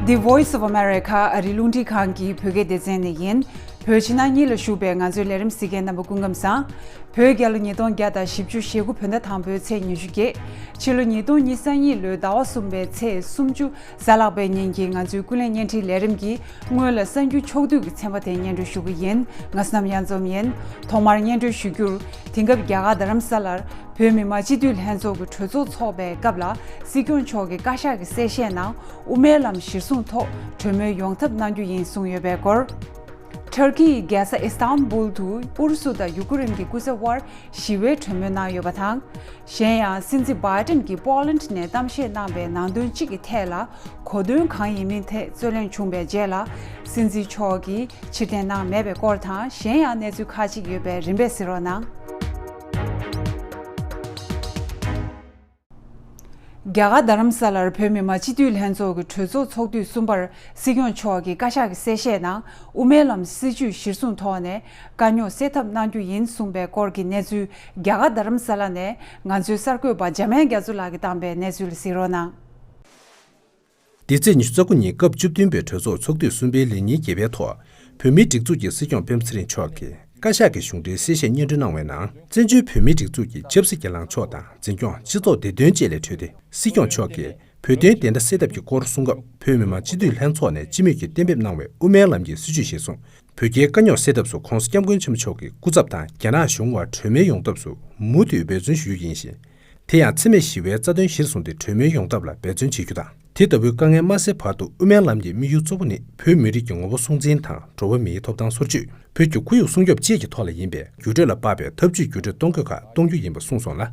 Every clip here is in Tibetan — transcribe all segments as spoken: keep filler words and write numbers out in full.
The Voice of America ཨ་རིའི་རླུང་འཕྲིན་ཁང་གི་བོད་སྐད་སྡེ་ཚན་ནས་ཡིན། བོད་ཕྱི་ནང་གཉིས་ལ་བཞུགས་པའི་ང་ཚོའི་ལས་རིམ་གཟིགས་མཁན་རྣམ་པ་སྐུ་ཁམས་བཟང་། བོད་རྒྱལ་ལོ་ཉིས་སྟོང་བརྒྱ་དང་བཞི་བཅུ་ཞེ་དགུ་བོད་ཟླ་དང་པོའི་ཚེས་ཉི་ཤུ་བརྒྱད། ཕྱི་ལོ་ཉིས་སྟོང་ཉི་ཤུ་རྩ་གཉིས་ལོའི་ཟླ་བ་གསུམ་པའི་ཚེས་སུམ་ཅུ་གཟའ་ལྷག་པའི་ཉིན་གྱི་ང་ཚོའི་ཀུན་གླེང་བརྙན་འཕྲིན་ལས་རིམ་གྱི་སྔོན་ལ་གསར་འགྱུར་ཕྱོགས་བསྡུས་ཀྱི་ཚན་པ་དེ་སྙན་སྒྲོན་ཞུ་གི་ཡིན། ང་བསོད་ནམས་གཡང་འཛོམས་ཡིན། ཐོག་མར་སྙན་སྒྲོན་ཞུ་རྒྱུར། དེང་སྐབས་རྒྱ་གར་རྡ་རམ་ས་ལར་བོད་མི་མང་སྤྱི་འཐུས་ལྷན་ཚོགས་ཀྱི་གྲོས་ཚོགས་འཚོགས་པའི་སྐབས་ལ་སྲིད་སྐྱོང་མཆོག་གིས་བཀའ་ཤག་གི་གསལ་བཤད་ནང་དབུ་མའི་ལམ་གཞིར་བཟུང་ཐོག་གྲོས་མོལ་ཡོང་ཐབས་གནང་རྒྱུ་ཡིན་གསུངས་ཡོད་པའི་སྐོར། ཊར་ཀིའི་རྒྱལ་ས་ཨི་སྟན་བུལ་དུ་ཨུ་རུ་སུ་དང་ཡུ་ཀེ་རེན་གྱི་སྐུ་ཚབ་དབར་ཞི་བའི་གྲོས་མོལ་གནང་ཡོད་པ་དང་། གཞན་ཡང་སྲིད་འཛིན་བྷའི་ཏན་གྱིས་པོ་ལན་ནས་གཏམ་བཤད་གནང་པའི་ནང་དོན་གཅིག་གི་ཐད་ལ་གོ་དོན་གང་ཡིན་མིན་ཐད་རྩོད་གླེང་བྱུང་བའི་རྗེས་ལ་སྲིད་འཛིན་མཆོག་གིས་ཕྱིར་འཐེན་གནང་མེད་པའི་སྐོར་དང་གཞན་ཡང་གནས་ཚུལ་ཁག་ཅིག་ཡོད་པས་རིམ་པས་གཟིགས་རོགས་གནང་། རྒྱ་གར་རྡ་རམ་ས་ལར་བོད་མི་མང་སྤྱི་འཐུས་ལྷན་ཚོགས་ཀྱི་གྲོས་ཚོགས་ཚོགས་དུས་གསུམ་པར་སྲིད་སྐྱོང་མཆོག་གིས་བཀའ་ཤག་གི་གསལ་བཤད་ནང་དབུ་མའི་ལམ་སྲིད་བྱུས་གཞིར་བཟུང་ཐོག་ནས་དཀའ་རྙོག་སེལ་ཐབས་གནང་རྒྱུ་ཡིན་གསུངས་པའི་སྐོར་གྱི་གནས་ཚུལ་རྒྱ་གར་རྡ་རམ་ས་ལ་ནས་ང་ཚོའི་གསར་འགོད་པ་འཇམ་དབྱངས་རྒྱ་མཚོ་ལགས་ཀྱིས་བཏང་པའི་གནས་ཚུལ་ལ་གཟིགས་རོགས་གནང་། འདི་ཚེས་ཉི་ཤུ་རྩ་དགུ་ཉིན་སྐབས་བཅུ་བདུན་པའི་གྲོས་ཚོགས་ཚོགས་དུས་གསུམ་པའི་ལས་ཉིན་བརྒྱད་པའི་ཐོག་བོད་མིའི་སྒྲིག་འཛུགས་ཀྱི་སྲིད་སྐྱོང་སྤེན་པ་ཚེ་རིང་མཆོག་གིས་བཀའ་ཤག་གི་གཞུང་འབྲེལ་གསལ་བཤད་སྙན་སྒྲོན་གནང་བའི་ནང་། བཙན་བྱོལ་བོད་མིའི་སྒྲིག་འཛུགས་ཀྱི་ཆབ་སྲིད་ཀྱི་ལངས་ཕྱོགས་དང་འཛིན་སྐྱོང་སྤྱི་ཚོགས་བདེ་དོན་བཅས་ལས་འཕྲོས་ཏེ་སྲིད་སྐྱོང་མཆོག་གིས་བོད་དོན་བདེན་མཐའ་གསལ་ཐབས་ཀྱི་སྐོར་གསུང་སྐབས་བོད་མི་མང་སྤྱི་འཐུས་ལྷན་ཚོགས་ནས་སྤྱི་མོས་ཀྱིས་གཏན་འབེབས་གནང་བའི་དབུ་མའི་ལམ་གྱི་སྲིད་བྱུས་གཞིར་བཟུང་། བོད་རྒྱའི་དཀའ་རྙོག་སེལ་ཐབས་སུ་༸གོང་ས་༸སྐྱབས་མགོན་ཆེན་པོ་མཆོག་གི་སྐུ་ཚབ་དང་རྒྱ་ནག་གཞུང་བར་གྲོས་མོལ་ཡོང་ཐབས་སུ་མུ་མཐུད་འབད་བརྩོན་ཞུ་རྒྱུ་ཡིན་ཞིང་། དེ་ཡང་འཚེ་མེད་ཞི་བའི་རྩ་དོན་གཞིར་བཟུང་སྟེ་གྲོས་མོལ་ཡོང་ཐབས་ལ་འབད་བརྩོན་བྱེད་རྒྱུ་དང་། དེ་ལྟ་བུའི་དཀའ་ངལ་མ་སེལ་བར་དུ་དབུ་མའི་ལམ་གྱི་དམིགས་ཡུལ་གཙོ་བོ་ནི་བོད་མི་རིགས་ཀྱི་ངོ་བོ་སྲུང་འཛིན་དང་འགྲོ་བ་མིའི་ཐོབ་ཐང་སོར་ཆུད། བོད་ཀྱི་ཁོར་ཡུག་སྲུང་སྐྱོབ་བཅས་ཀྱི་ཐོག་ལ་ཡིན་པས་འགྱུར་འགྲོས་ལ་དཔག་པའི་འཐབ་ཇུས་བརྒྱུད་སྒྲིག་གཏོང་དགོས་ཁག་གཏོང་རྒྱུ་ཡིན་པ་གསུངས་སོང་ལ།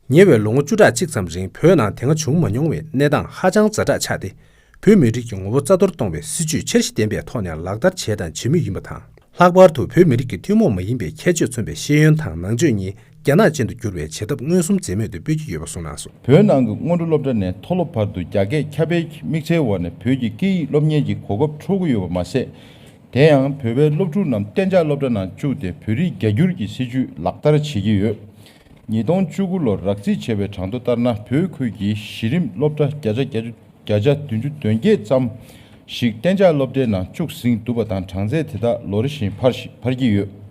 ཉེ་བའི་ལོ་ངོ་བཅུ་ཕྲག་གཅིག་ཙམ་རིང་བོད་ནང་དེ་སྔ་བྱུང་མ་མྱོང་བའི་གནས་སྟངས་ཧ་ཅང་ཛ་དྲག་ཆགས་ཏེ། བོད་མི་རིགས་ཀྱི་ངོ་བོ་རྩ་གཏོར་གཏོང་བའི་སྲིད་བྱུས་འཆར་གཞི་ལྡན་པའི་ཐོག་ནས་ལག་བསྟར་བྱས་དང་བྱེད་མུས་ཡིན་པ་དང་། ལྷག་པར་དུ་བོད་མི་རིགས་ཀྱི་ཐུན་མོང་མ་ཡིན་པའི་ཁྱད་ཆོས་མཚོན་པའི་ཤེས་ཡོན་དང་ནང་ཆོས་གཉིས་རྒྱ་ནག་ཅན་དུ་བསྒྱུར་བའི་བྱེད་ཐབས་མངོན་སུམ་མཛད་མུས་དེ་སྤེལ་རྒྱུ་ཡོད་པ་གསུངས་གནང་སོང་། བོད་ནང་གི་སྔོན་འགྲོ་སློབ་གྲྭ་ནས་མཐོ་སློབ་བར་དུ་རྒྱ་སྐད་ཁྱབ་སྤེལ་གྱི་དམིགས་བསལ་འོག་ནས་བོད་ཀྱི་སྐད་ཡིག་སློབ་གཉེར་གྱི་གོ་སྐབས་འཕྲོག་གི་ཡོད་པ་མ་ཟད། དེ་ཡང་བོད་པའི་སློབ་ཕྲུག་རྣམས་གཏན་འཇགས་སློབ་གྲྭ་ནང་བཅུག་སྟེ་བོད་རིགས་རྒྱ་སྒྱུར་གྱི་སྲིད་བྱུས་ལག་བསྟར་བྱེད་ཀྱི་ཡོད། ཉིས་སྟོང་བཅུ་དགུ་ལོར་རགས་རྩིས་བྱས་པའི་གྲངས་ཐོ་ལྟར་ན་བོད་ཁུལ་གྱི་གཞི་རིམ་སློབ་གྲྭ་བརྒྱ་ཆ་བརྒྱ་ཆ་བདུན་ཅུ་དོན་བརྒྱད་ཙམ་ཞིག་གཏན་འཇགས་སློབ་གྲྭའི་ནང་བཅུག་ཟིན་འདུག་པ་དང་། གྲངས་ཚད་དེ་དག་ལོ་རེ་བཞིན་འཕར་ཞིང་འཕར་གྱི་ཡོད།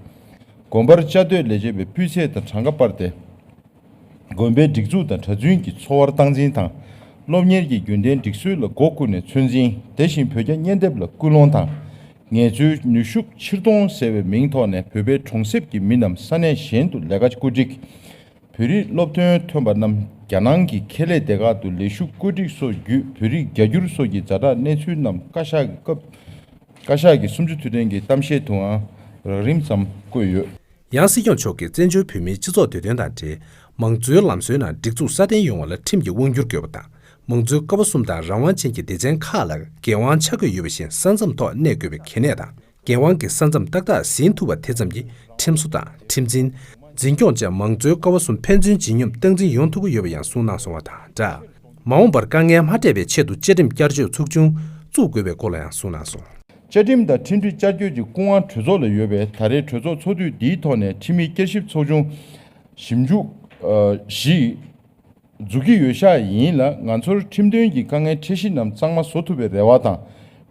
དགོན་པར་བཅའ་སྡོད་ལས་བྱེད་པའི་སྤུས་ཚད་དང་གྲངས་ཀ་སྤར་ཏེ། དགོན་པའི་སྒྲིག་འཛུགས་དང་གྲྭ་བཙུན་གྱི་འཚོ་བར་སྟངས་འཛིན་དང་། སློབ་གཉེར་གྱི་རྒྱུན་ལྡན་སྒྲིག་སྲོལ་ལ་སྒོ་བསྐུར་ནས་ཚོད་འཛིན། དེ་བཞིན་བོད་རྒྱ་གཉེན་སྡེབ་ལ་སྐུལ་སློང་དང་། ངལ་རྩོལ་ནུས་ཤུགས་ཕྱིར་གཏོང་ཟེར་བའི་མིང་ཐོག་ནས་བོད་པའི་གྲོང་གསེབ་ཀྱི་མི་རྣམས་ས་གནས་གཞན་དུ་ལས་ཀ་བཀོད་སྒྲིག་བོད་རིགས་སློབ་ཐོན་ཐོན་པ་རྣམས་རྒྱ་ནང་གི་ཁེ་ལས་སྡེ་ཁག་ཏུ་ལས་ཞུགས་བཀོད་སྒྲིག་སོགས་བརྒྱུད་བོད་རིགས་རྒྱ་སྒྱུར་སོགས་ཀྱི་ཛ་དྲག་གནས་ཚུལ་རྣམས་བཀའ་ཤག་གི་སྐབས། བཀའ་ཤག་གི་སུམ་ཅུ་ཐུག་འཕྲད་ཀྱི་གཏམ་བཤད་དུའང་རགས་རིམ་ཙམ་བཀོད་ཡོད། ཡང་སྲིད་སྐྱོང་མཆོག་གིས་བཙན་བྱོལ་བོད་མིའི་སྤྱི་ཚོགས་བདེ་དོན་དང་འབྲེལ་མང་གཙོའི་ལམ་སྲོལ་ནང་སྒྲིག་འཛུགས་སྲ་བརྟན་ཡོང་བ་ལ་ཁྲིམས་ཀྱིས་དབང་སྒྱུར་དགོས་པ་དང་། མང་གཙོའི་ཀ་བ་གསུམ་དང་རང་དབང་ཅན་གྱི་སྡེ་ཚན་ཁག་ལ་འགན་དབང་ཆ་བགོས་ཡོད་པ་བཞིན་ས་མཚམས་ཐོག་གནས་དགོས་པའི་གལ་གནད་དང་། འགན་དབང་གི་ས་མཚམས་ཏག་ཏག་ཟིན་ཐུབ་པ་དེ་ཙམ་གྱིས་ཁྲིམས་བཟོ་དང་ཁྲིམས་འཛིན། འཛིན་སྐྱོང་བཅས་མང་གཙོའི་ཀ་བ་གསུམ་ཕན་ཚུན་ཇི་སྙོམས་སྟངས་འཛིན་ཡོང་ཐུབ་ཀྱི་ཡོད་པ་ཡང་གསུངས་གནང་སོང་བ་དང་སྦྲགས། མ་འོངས་པར་དཀའ་ངལ་མ་འཕྲད་པའི་ཆེད་དུ་བཅའ་ཁྲིམས་བསྐྱར་བཅོས་ཚུགས་ཆུང་བཙུགས་དགོས་པའི་སྐོར་ལ་ཡང་གསུངས་གནང་སོང་། བཅའ་ཁྲིམས་དང་ཁྲིམས་སྒྲིག་བསྐྱར་བཅོས་ཀྱི་སྐུ་དབང་གྲོས་ཚོགས་ལ་ཡོད་པས། ད་རེས་གྲོས་ཚོགས་ཚོགས་དུས་འདིའི་ཐོག་ནས་ཁྲིམས་ཡིག་བསྐྱར་ཞིབ་ཚོགས་ཆུང་ཞིབ་འཇུག་བཞི་འཛུགས་ཀྱི་ཡོད་ཤག་ཡིན་ལ། ང་ཚོར་ཁྲིམས་དོན་གྱི་དཀའ་ངལ་འཕྲད་གཞི་རྣམས་གཙང་མ་བཟོ་ཐུབ་པའི་རེ་བ་དང་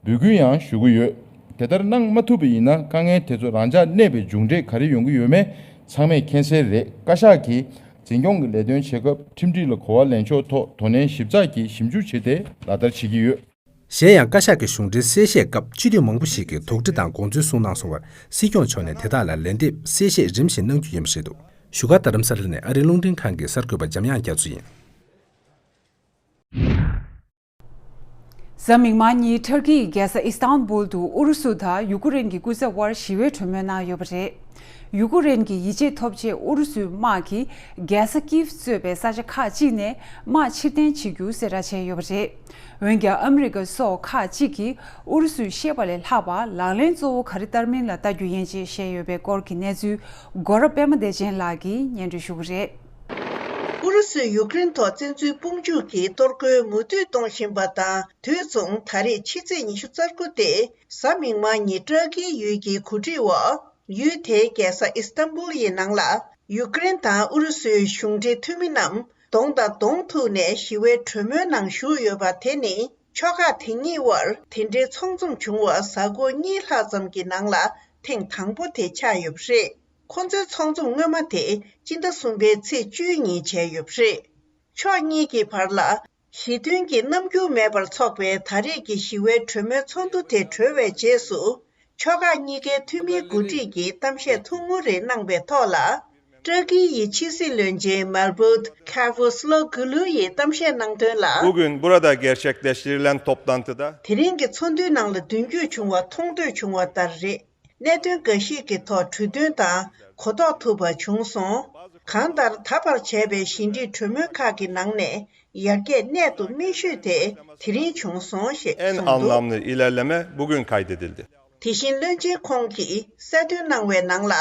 འབོད་སྐུལ་ཡང་ཞུ་གི་ཡོད། དེ་ལྟར་གནང་མ་ཐུབ་པ་ཡིན་ན་དཀའ་ངལ་དེ་ཚོ་རང་འཇགས་གནས་པའི་མཇུག་འབྲས་ག་རེ་ཡོང་གི་ཡོད་མེད་ཚང་མས་མཁྱེན་གསལ་རེད། བཀའ་ཤག་གིས་འཛིན་སྐྱོང་གི་ལས་དོན་བྱེད་སྐབས་ཁྲིམས་སྒྲིག་ལ་གོ་བ་ལེན་ཕྱོགས་ཐོག་དོ་ནན་ཞིབ་ཚགས་ཀྱིས་ཞིབ་འཇུག་བྱས་ཏེ་ལག་བསྟར་བྱེད་ཀྱི་ཡོད། གཞན་ཡང་བཀའ་ཤག་གི་གཞུང་འབྲེལ་གསལ་བཤད་སྐབས་སྤྱི་འཐུས་མང་པོ་ཞིག་གིས་དོགས་འདྲི་དང་དགོངས་ཚུལ་གསུངས་གནང་སོང་བར་སྲིད་སྐྱོང་མཆོག་ནས་དེ་དག་ལ་ལན་འདེབས་གསལ་བཤད་རིམ་བཞིན་གནང་རྒྱུ་ཡིན་པ་རེད་འདུག་བཞུགས་སྒར་རྡ་རམ་ས་ལ་ནས་ཨ་རིའི་རླུང་འཕྲིན་ཁང་གི་གསར་འགོད་པ་འཇམ་དབྱངས་རྒྱ་མཚོ་ཡིན། གཟའ་མིག་དམར་ཉིན་ཊར་ཀིའི་རྒྱལ་ས་ཨི་སྟན་བུལ་དུ་ཨུ་རུ་སུ་དང་ཡུ་ཀེ་རེན་གྱི་སྐུ་ཚབ་དབར་ཞི་བའི་གྲོས་མོལ་གནང་ཡོད་པ་རེད། ཡུ་ཀེ་རེན་གྱི་ཡིད་ཆེས་ཐོབ་ཆེད་ཨུ་རུ་སུའི་དམག་གིས་རྒྱལ་ས་ཀིབ་གཙོས་པའི་ས་ཆ་ཁག་ཅིག་ནས་དམག་ཕྱིར་འཐེན་བྱེད་རྒྱུ་གསལ་བསྒྲགས་བྱས་ཡོད་པ་རེད། འོན་ཀྱང་ཨ་མི་རི་ཀ་སོགས་ཁག་ཅིག་གིས་ཨུ་རུ་སུས་བཤད་པ་ལས་ལྷག་པ་ལག་ལེན་གཙོ་བོ་ག་རེ་བསྟར་མིན་ལ་ལྟ་རྒྱུ་ཡིན་ཅེས་བཤད་ཡོད་པའི་སྐོར་གྱི་གནས་ཚུལ་སྒོ་ར་པད་མ་བདེ་ཆེན་ལགས་ཀྱིས་སྙན་སྒྲོན་ཞུ་གི་རེད། ཨུ་རུ་སུས་ཡུཀ་རེན་ཐོག་བཙན་འཛུལ་དཔུང་འཇུག་གི་གཏོར་རྒོལ་མུ་མཐུད་གཏོང་བཞིན་པ་དང་། དུས་མཚུངས་ད་རེས་ཕྱི་ཚེས་ཉི་ཤུ་རྩ་དགུ་སྟེ་གཟའ་མིག་དམར་ཉིན་ཏྲ་ཀིའི་ཡུལ་གྱི་གོ་སྒྲིག་འོག་ཡུལ་དེའི་རྒྱལ་ས་ཨི་སྟན་བུལ་ཡི་ནང་ལ་ཡུཀ་རེན་དང་ཨུ་རུ་སུའི་གཞུང་འབྲེལ་འཐུས་མི་རྣམས་གདོང་དང་གདོང་ཐུག་ནས་ཞི་བའི་གྲོས་མོལ་ནང་ཞུགས་ཡོད་པ་དེ་ནི། ཕྱོགས་ཁག་དེ་གཉིས་དབར་དེ་འདྲའི་ཚོགས་འཛོམས་བྱུང་བ་གཟའ་འཁོར་གཉིས་ལྷག་ཙམ་གྱི་ནང་ལ་ཐེངས་དང་པོ་དེ་ཆགས་ཡོད་པ་རེད། ཁོ་ཚོའི་ཚོགས་འཛོམས་སྔོན་མ་དེ་སྤྱི་ཟླ་གསུམ་པའི་ཚེས་བཅུའི་ཉིན་བྱས་ཡོད་པ་རེད། ཕྱོགས་གཉིས་ཀྱི་བར་ལ་ཞི་མཐུན་གྱི་རྣམ་འགྱུར་མེད་པར་འཚོགས་པའི་ད་རེས་ཀྱི་ཞི་བའི་གྲོས་མོལ་ཚོགས་འདུ་དེ་གྲོལ་བའི་རྗེས་སུ། ཕྱོགས་ཁག་གཉིས་ཀའི་འཐུས་མིའི་འགོ་ཁྲིད་ཀྱིས་གཏམ་བཤད་ཐུང་ངུ་རེ་གནང་པའི་ཐོག་ལ། ཏྲ་ཀི་ཡི་ཕྱི་སྲིད་བློན་ཆེན་Mevlut Cavusoglu ཡིས་གཏམ་བཤད་གནང་དོན་ལ། Bugün burada gerçekleştirilen toplantıda དེ་རིང་གི་ཚོགས་འདུའི་ནང་ལ་མདུན་སྐྱོད་བྱུང་བ་མཐོང་ཐོས་བྱུང་བ་ལྟར་རེད། གནད་དོན་འགའ་ཞིག་གི་ཐོག་གྲོས་མཐུན་དང་གོ་རྟོགས་ཐུབ་པ་བྱུང་སོང་། གང་ལྟར་ད་བར་བྱས་པའི་ཞི་འགྲིག་གྲོས་མོལ་ཁག་གི་ནང་ནས་ཡར་རྒྱས་གནད་དུ་སྨིན་ཤོས་དེ་དེ་རིང་བྱུང་སོང་ཞེས་En གསུངས་འདུག anlamlı ilerleme bugün kaydedildi. དེ་བཞིན་བློན་ཆེན་ཁོང་གིས་གསལ་སྟོན་གནང་བའི་ནང་ལ།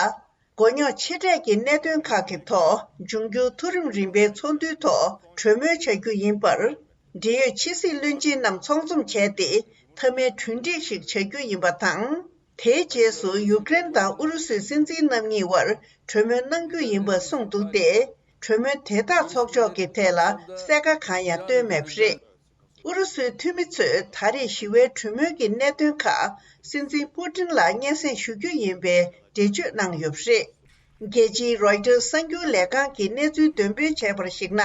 མགོ་རྙོག་ཆེ་གྲས་ཀྱི་གནད་དོན་ཁག་གི་ཐོག་འབྱུང་འགྱུར་མཐོ་རིམ་རིམ་པའི་ཚོགས་འདུའི་ཐོག་གྲོས་མོལ་བྱ་རྒྱུ་ཡིན་པར། འབྲེལ་ཡོད་ཕྱི་སྲིད་བློན་ཆེན་རྣམས་ཚོགས་འཛོམས་བྱས་ཏེ། མཐའ་མའི་གྲོས་འགྲིག་ཞིག་བྱ་རྒྱུ་ཡིན་པ་དང་། དེའི་རྗེས་སུ་ཡུཀ་རེན་དང་ཨུ་རུ་སུའི་སྲིད་འཛིན་རྣམ་གཉིས་དབར་གྲོས་མོལ་གནང་རྒྱུ་ཡིན་པ་གསུངས་འདུག་སྟེ། གྲོས་མོལ་དེ་དག་ཚོགས་ཕྱོགས་ཀྱི་ཐད་ལ་གསལ་ཁ་གང་ཡང་བཏོན་མེད་པ་རེད། ཨུ་རུ་སུའི་འཐུས་མི་ཚོས་ད་རེས་ཞི་བའི་གྲོས་མོལ་གྱི་གནད་དོན་ཁག་སྲིད་འཛིན་པུ་ཏིན་ལ་སྙན་སེང་ཞུ་རྒྱུ་ཡིན་པའི་འགྲེལ་བརྗོད་གནང་ཡོད་པ་རེད། རྒྱལ་སྤྱིའི་Reuters གསར་འགྱུར་ལས་ཁང་གིས་གནས་ཚུལ་འདོན་སྤེལ་བྱས་པར་གཞིགས་ན།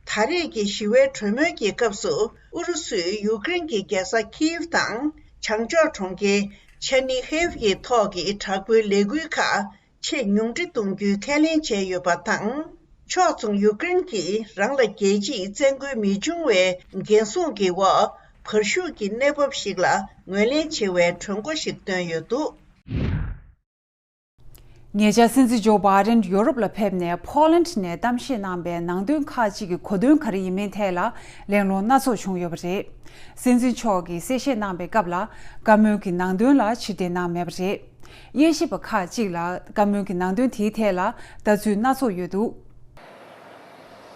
ད་རེས་ཀྱི་ཞི་བའི་གྲོས་མོལ་གྱི་སྐབས་སུ་ཨུ་རུ་སུས་ཡུཀ་རེན་གྱི་རྒྱལ་ས་ཁིའིབ་དང་བྱང་ཕྱོགས་གྲོང་ཁྱེར་ཆར་ནི་ཧེབ་ཀྱི་ཐོག་གི་དྲག་པོའི་ལས་འགུལ་ཁག་ཆེས་ཉུང་འཕྲི་གཏོང་རྒྱུའི་ཁས་ལེན་བྱས་ཡོད་པ་དང་། ཕྱོགས་མཚུངས་ཡུཀ་རེན་གྱིས་རང་ལ་རྒྱལ་སྤྱིའི་བཙན་རྒོལ་མི་འབྱུང་བའི་འགན་སྲུང་གི་འོག་བར་ཞུགས་ཀྱི་གནས་བབ་ཞིག་ལ་ངོས་ལེན་བྱེད་པའི་གྲོས་འགོ་ཞིག་བཏོན་ཡོད་འདུག་ཉེ་ཆར་སྲིད་འཛིན་ཇོ་བྷའི་ཌེན་ཡོ་རོབ་ལ་ཕེབས་ནས་ཕོ་ལན་ཌི་ནས་གཏམ་བཤད་གནང་པའི་ནང་དོན་ཁག་ཅིག་གི་གོ་དོན་ག་རེ་ཡིན་མིན་ཐད་ལ་གླེང་སློང་སྣ་ཚོགས་བྱུང་ཡོད་པ་རེད། སྲིད་འཛིན་མཆོག་གིས་གསལ་བཤད་གནང་པའི་སྐབས་ལ་བཀའ་མོལ་གྱི་ནང་དོན་ལ་ཕྱིར་དྲན་གནང་མེད་པ་རེད། དབྱེ་ཞིབ་པ་ཁག་ཅིག་ལ་བཀའ་མོལ་གྱི་ནང་དོན་དེའི་ཐད་ལ་ལྟ་ཚུལ་སྣ་ཚོགས་ཡོད་འདུག་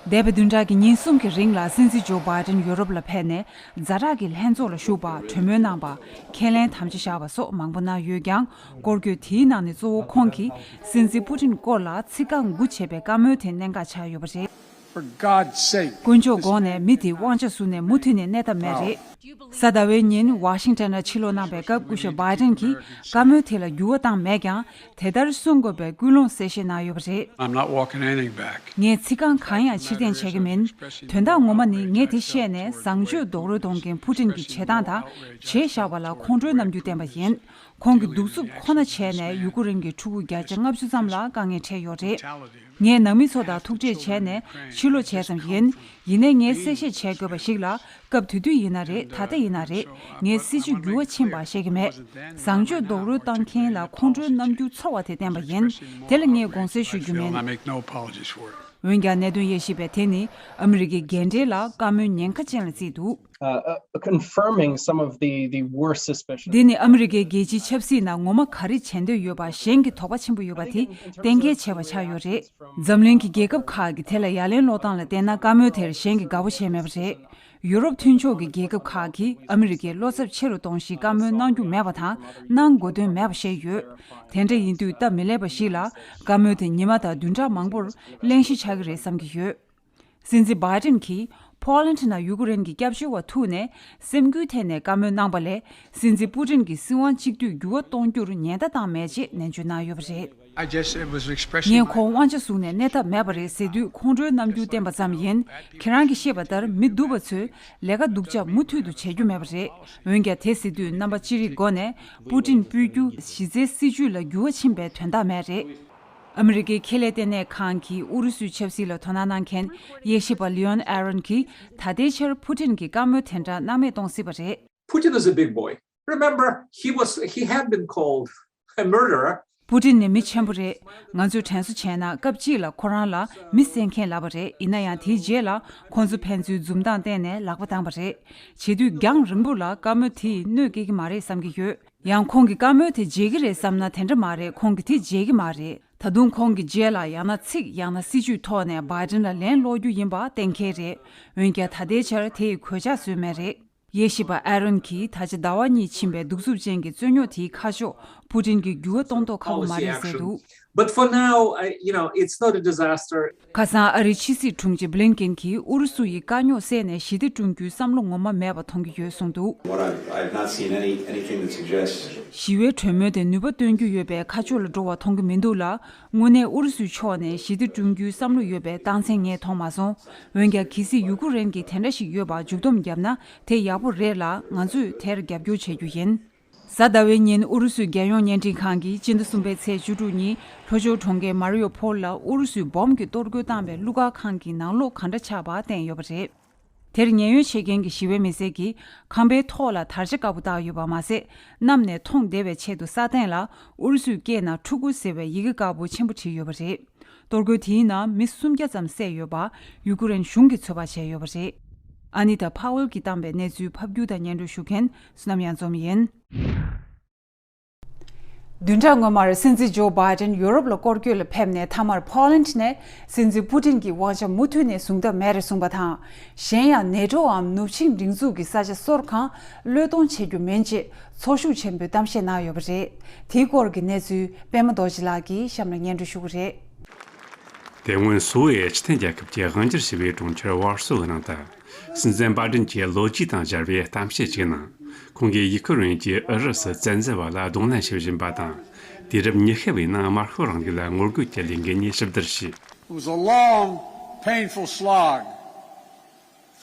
འདས་པའི་བདུན་ཕྲག་གི་ཉིན་གསུམ་གྱི་རིང་ལ་སྲིད་འཛིན་ཇོ་བྷའི་ཌེན་ཡོ་རོབ་ལ་ཕེབས་ནས་ཛ་དྲག་གི་ལྷན་ཚོགས་ལ་ཞུགས་པ། གྲོས་མོལ་གནང་པ། ཁས་ལེན་དམ་བཅའ་བཞག་པ་སོགས་མང་པོ་གནང་ཡོད་ཀྱང་། སྐོར་སྐྱོད་དེའི་ནང་ནས་གཙོ་བོ་ཁོང་གིས་སྲིད་འཛིན་པུ་ཏིན་སྐོར་ལ་ཚིག་རྐང་དགུ་བྱས་པའི་བཀའ་མོལ་དེ་གནད་འགག་ཆགས་ཡོད་པ་རེད། For God's sake. དཀོན་མཆོག་དགོངས་ནས་མི་དེ་དབང་ཆ་ཟུར་ནས་མུ་མཐུད་ནས་གནས་ཐབས་མེད་རེད། གཟའ་ཟླ་བའི་ཉིན་ཝ་ཤིང་ཊོན་ལ་ཕྱིར་ལོག་གནང་པའི་སྐབས་སྐུ་ཞབས་བྷའི་ཌེན་གྱིས་བཀའ་མོལ་དེ་ལ་འགྱུར་བ་བཏང་མེད་ཀྱང་། དེ་ལྟར་གསུང་དགོས་པའི་སྐུལ་སློང་གསལ་བཤད་གནང་ཡོད་པ་རེད། I'm not walking anything back. ངས་ཚིག་རྐང་གང་ཡང་ཕྱིར་འཐེན་བྱེད་ཀྱི་མིན། དོན་དག་ངོ་མ་ནི་ངས་དེ་བཤད་ནས་བཟང་སྤྱོད་རྡོག་རོལ་གཏོང་མཁན་པུ་ཏིན་གྱི་བྱེད་སྟངས་དང་བྱས་བཞག་པ་ལ་ཁོང་ཁྲོའི་རྣམ་འགྱུར་བསྟན་པ་ཡིན། ཁོང་གི་གདུག་རྩུབ་ཁོ་ན་བྱས་ནས་ཡུ་ཀུ་རེན་གྱི་ཕྲུ་གུ་བརྒྱ་ཆ་ལྔ་བཅུ་ཙམ་ལ་དཀའ་ངལ་འཕྲད་ཡོད་རེད། ངས་ནང་མི་ཚོ་དང་ཐུག་འཕྲད་བྱས་ནས་ཕྱིར་ལོག་བྱས་ཙམ་ཡིན། ཡིན་ནའི་ངས་གསལ་བཤད་བྱེད་དགོས་པ་ཞིག་ལ། སྐབས་དེ་དུས་ཡིན་ན་རེད། ད་ལྟ་ཡིན་ན་རེད། ངས་སྲིད་ཇུས་འགྱུར་བ་ཕྱིན་པ་བཤད་ཀྱི་མེད། བཟང་སྤྱོད་རྡོག་རོལ་བཏང་མཁན་ལ་ཁོང་ཁྲོའི་རྣམ་འགྱུར་ཚོར་བ་དེ་བསྟན་པ་ཡིན། དེ་ལ་ངས་དགོངས་སེལ་ཞུ་རྒྱུ་མིན། I make no apologies for it. འོན་ཀྱང་གནད་དོན་དབྱེ་ཞིབ་པས་དེ་ནི་ཨ་མི་རི་ཀའི་འགན་འཁྲི་ལ་བཀའ་མོལ་ཉེན་ཁ་ཅན་ལ་བརྩིས་འདུག Uh, uh, confirming some of the, the worst suspicions. འདི་ནི་ཨ་མི་རི་ཀའི་རྒྱལ་སྤྱིའི་ཆབ་སྲིད་ནང་ངོ་མ་ག་རེ་བྱེད་འདོད་ཡོད་པ་གཞན་གྱིས་དོགས་པ་ཆེན་པོ་ཡོད་པ་དེ་གཏན་འཁེལ་བྱས་པ་ཆགས་ཡོད་རེད། འཛམ་གླིང་གི་རྒྱལ་ཁབ་ཁག་གིས་དེ་ལ་ཡ་ལན་སློག་སྟངས་ལ་བལྟས་ན་བཀའ་མོལ་དེར་གཞན་གྱིས་དགའ་པོ་བྱས་མེད་པ་རེད། ཡུ་རོབ་མཐུན་ཕྱོགས་ཀྱི་རྒྱལ་ཁབ་ཁག་གིས་ཨ་མི་རི་ཀའི་བློ་འཚབ་ཆེ་རུ་གཏོང་གཞིའི་བཀའ་མོལ་གནང་རྒྱུ་མེད་པ་དང་གནང་དགོས་དོན་མེད་པ་བཤད་ཡོད། དེ་འདྲ་ཡིན་དུས་སྟབས་མི་ལེགས་པ་ཞིག་ལ་བཀའ་མོལ་དེ་ཉི་མ་དང་བདུན་ཕྲག་མང་པོར་གླེང་གཞི་ཆགས་ཀྱི་རེད་བསམ་གྱི་ཡོད། སྲིད་འཛིན་བྷའི་ཌེན་གྱིས་ཕོ་ལན་ཌི་ནང་ཡུ་ཀུ་རེན་གྱི་སྐྱབས་བཅོལ་བ་ཐུག་ནས་སེམས་འགུལ་ཐེབས་ནས་བཀའ་མོལ་གནང་པ་ལས་སྲིད་འཛིན་པུ་ཏིན་གྱི་སྲིད་དབང་གཅིག་སྡུད་འགྱུར་བ་གཏོང་རྒྱུར་ཉེན་བརྡ་བཏང་མེད་ཅེས་ནན་བརྗོད་གནང་ཡོད་པ་རེད། I just, it was expression. ངས་ཁོང་དབང་ཆ་བཟུང་ནས་གནས་ཐབས་མེད་པ་རེད་ཟེར་དུས་ཁོང་ཁྲོའི་རྣམ་འགྱུར་བསྟན་པ་ཙམ་ཡིན། ཁྱེད་རང་གིས་ཤེས་པ་ལྟར་མི་སྡུག་པ་ཚོས་ལས་ཀ་སྡུག་ཅག་མུ་མཐུད་དུ་བྱེད་རྒྱུ་མེད་པ་རེད། འོན་ཀྱང་དེ་ཟེར་དུས་རྣམ་པ་ཅི་རིགས་སྒོ་ནས་པུ་ཏིན་སྤོས་རྒྱུ་གཞི་རྩའི་སྲིད་ཇུས་ལ་འགྱུར་བ་ཕྱིན་པའི་དོན་དག་མེད་རེད། ཨ་མི་རི་ཀའི་ཁེ་ལས་ལྟེ་གནས་ཁང་གིས་ཨུ་རུ་སུའི་ཆབ་སྲིད་ལ་དོ་སྣང་གནང་མཁན་དབྱེ་ཞིབ་པ་ལི་ཡོན་ཨ་རོན་གྱིས་ད་ལྟའི་ཆར་པུ་ཏིན་གྱི་བཀའ་མོལ་དེ་འདྲ་སྣང་མེད་གཏོང་སྲིད་པ་རེད། Putin is a big boy. Remember, he was, he had been called a murderer. པུ་ཏིན་ནི་མི་ཆེན་པོ་རེད། ང་ཚོས་དྲན་གསོ་བྱས་ན་སྐབས་གཅིག་ལ་ཁོ་རང་ལ་མི་བསད་མཁན་ལབ་པ་རེད། ཡིན་ན་ཡང་དེའི་རྗེས་ལ་ཁོ་ཚོ་ཕན་ཚུན་འཛུམ་མདངས་བསྟན་ནས་ལག་པ་བཏང་པ་རེད། བྱེད་དུས་རྒྱང་རིང་པོ་ལ་བཀའ་མོལ་དེས་གནོད་སྐྱེལ་གྱི་མ་རེད་བསམ་གྱི་ཡོད། ཡང་ཁོང་གི་བཀའ་མོལ་དེ་བརྗེད་ཀྱི་རེད་བསམ་ན་དེ་འདྲ་མ་རེད། ཁོང་གིས་དེ་བརྗེད་ཀྱི་མ་རེད། ད་དུང་ཁོང་གི་རྗེས་ལ་ཡང་ན་ཚིག་ཡང་ན་སྲིད་ཇུས་ཐོག་ནས་བྷའི་ཌེན་ལ་ལན་སློག་རྒྱུ་ཡིན་པ་གཏན་འཁེལ་རེད། འོན་ཀྱང་ད་ལྟའི་ཆར་དེ་ཡི་གོད་ཆག་བཟོས་མེད་རེད། དབྱེ་ཞིབ་པ་ཨ་རོན་གྱིས་ད་ཆ་ཟླ་བ་གཉིས་ཕྱིན་པའི་གདུག་རྩུབ་ཅན་གྱི་རྩོད་རྙོག་དེའི་ཁ་ཕྱོགས་པུ་ཏིན་གྱིས་འགྱུར་བ་གཏོང་མདོག་ཁ་པོ་མ་རེད་ཟེར་འདུག But for now, I, you know, it's not a disaster. ཁ་སང་ཨ་རིའི་ཕྱི་སྲིད་དྲུང་ཆེ་བྷི་ལིན་ཀེན་གྱིས་ཨུ་རུ་སུ་ཡིས་དཀའ་རྙོག་བསལ་ནས་ཞི་བདེ་བསྐྲུན་རྒྱུའི་བསམ་བློ་ངོ་མ་མེད་པ་མཐོང་གི་ཡོད་གསུངས་འདུག What I've, I've not seen any, anything that suggests. ཞི་བའི་གྲོས་མོལ་དེ་ནུས་པ་སྟོན་རྒྱུ་ཡོད་པའི་ཁ་ཕྱོགས་ལ་འགྲོ་བ་མཐོང་གི་མི་འདུག་ལ། དངོས་གནས་ཨུ་རུ་སུའི་ཕྱོགས་ནས་ཞི་བདེ་བསྐྲུན་རྒྱུའི་བསམ་བློ་ཡོད་པའི་རྟགས་མཚན་ངས་མཐོང་མ་སོང་། འོན་ཀྱང་གལ་སྲིད་ཡུ་ཀུ་རེན་གྱིས་དེ་འདྲ་ཞིག་ཡོད་པར་མཇུག་སྡོམ་བརྒྱབ་ན་དེ་ཡག་པོ་རེད་ལ། ང་ཚོས་དེར་རྒྱབ་སྐྱོར་བྱེད་རྒྱུ་ཡིན། གཟའ་ཟླ་བའི་ཉིན་ཨུ་རུ་སུའི་རྒྱལ་ཡོངས་བརྙན་འཕྲིན་ཁང་གིས་སྤྱི་ཟླ་གསུམ་པའི་ཚེས་བཅུ་དྲུག་ཉིན་ལྷོ་ཕྱོགས་གྲོང་ཁྱེར་མ་རི་ཡོ་ཕོལ་ལ་ཨུ་རུ་སུས་འབོམ་གྱིས་གཏོར་རྒོལ་བཏང་བའི་གླུ་གར་ཁང་གི་ནང་ལོགས་ག་འདྲ་ཆགས་པ་བསྟན་ཡོད་པ་རེད། དེར་ཉེན་གཡོལ་བྱེད་མཁན་གྱི་ཞི་བའི་མི་སེར་གྱིས་ཁང་པའི་ཐོག་ལ་དར་ཆ་དཀར་པོ་བཏགས་ཡོད་པ་མ་ཟད། གནམ་ནས་མཐོང་བདེ་བའི་ཆེད་དུ་ས་སྟེང་ལ་ཨུ་རུ་སུའི་སྐད་ནང་ཕྲུ་གུ་ཟེར་བའི་ཡི་གེ་དཀར་པོ་ཆེན་པོ་བྲིས་ཡོད་པ་རེད། གཏོར་རྒོལ་དེའི་ནང་མི་སུམ་བརྒྱ་ཙམ་བསད་ཡོད་པ་ཡུ་ཀེ་རེན་གཞུང་གིས་ཚོད་དཔག་བྱས་ཡོད་པ་རེད། ཨ་ནི་ད་ཕ་ཝེལ་གྱིས་བཏང་བའི་གནས་ཚུལ་ཕབ་སྒྱུར་དང་སྙན་སྒྲོན་ཞུ་མཁན་བསོད་ནམས་གཡང་འཛོམས་ཡིན། བདུན་ཕྲག་སྔོན་མར་སྲིད་འཛིན་ཇོ་བྷའི་ཌེན་ཡུ་རོབ་ལ་སྐོར་སྐྱོད་ལ་ཕེབས་ནས་མཐའ་མར་ཕོ་ལན་ཌི་ནས་སྲིད་འཛིན་པུ་ཏིན་གྱི་དབང་ཆ་མུ་མཐུད་ནས་བཟུང་ཐབས་མེད་རེད་གསུངས་པ་དང་། གཞན་ཡང་ནེ་ཊོའམ་ནུབ་ཆིངས་སྒྲིག་འཛུགས་ཀྱི་ས་ཆ་སོར་གང་བློས་གཏོང་བྱེད་རྒྱུ་མིན་ཅེས་ཚོར་ཤུགས་ཆེན་པོས་གཏམ་བཤད་གནང་ཡོད་པ་རེད། དེའི་སྐོར་གྱི་གནས་ཚུལ་པད་མ་རྡོ་རྗེ་ལགས་ཀྱིས་གཤམ་ལ་སྙན་སྒྲོན་ཞུ་གི་རེད། དེ་སྔོན་སུའུ་ཨེ་ཅི་ཐན་རྒྱལ་ཁབ་ཀྱི་དབང་སྒྱུར་བྱས་པའི་གྲོང་ཁྱེར་ཝར་སོ་གི་ནང་དུ། སྲིད་འཛིན་བྷའི་ཌེན་གྱི་ལོ་རྒྱུས་དང་སྦྱར་བའི་གཏམ་བཤད་ཅིག་ནང་། ཁོང་གིས་ཡུ་ཁུ་རེན་གྱིས་ཨུ་རུ་སུ་བཙན་འཛུལ་བ་ལ་གདོང་ལེན་བྱེད་བཞིན་པ་དང་། དུས་རབས་ཉི་ཤུ་བའི་ནང་དམར་ཤོག་རིང་ལུགས་ལ་ངོ་རྒོལ་གྱི་ལས་འགུལ་གཉིས་ཞིབ་བསྡུར་བྱས། It was a long, painful slog,